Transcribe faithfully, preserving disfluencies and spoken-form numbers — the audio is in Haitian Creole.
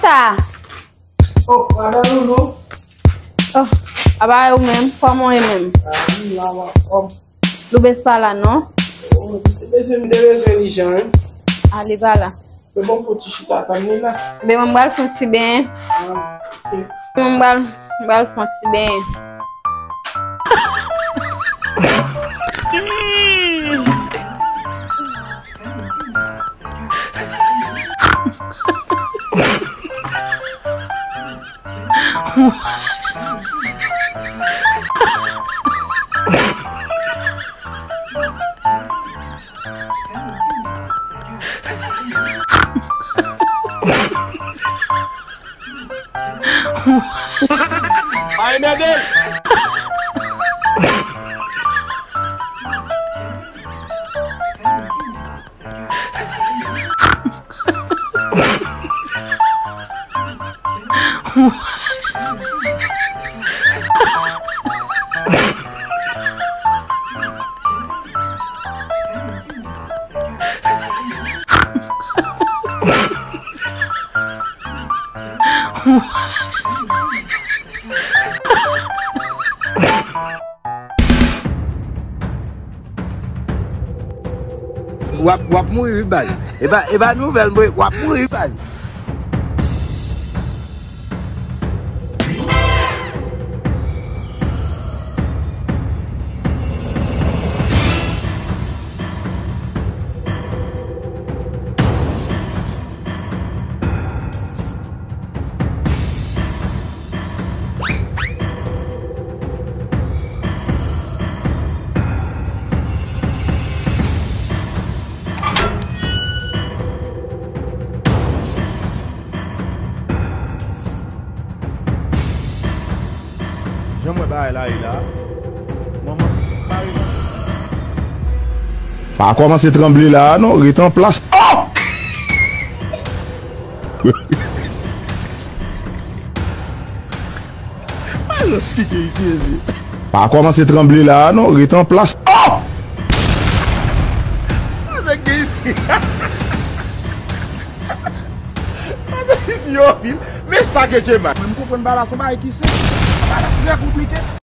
Chita! Oh, madan Loulou. Oh, apa ou menm? Kòman w ye menm? Ah, m la, m anfòm. Loubens pa la, non? Oh, li te bezwen, m te bezwen li jan, wi. A, li pa la. Se bon pou ti chita, tann li la. Ebyen, mwen m pral fè yon ti benyen. Ah, ok. Mwen m pral, m pral fè yon ti benyen. Ay, mède! W ap, w ap mouri, wi, baz. E pa, e pa nouvèl, mwen, w ap mouri, baz. Jan m wè bagay la ye la, manman, pa kòmanse tranble la a non, ret an plas. Oh! Malans ki gen isi, mesye. Pa kòmanse tranble la a non, ret an plas. Oh! Sa k gen isi? Sa k isi yo anpil. Men sa ke Djema. Mwen m konprann bagay la, se yon bagay ki senp. Bagay la trè konplike.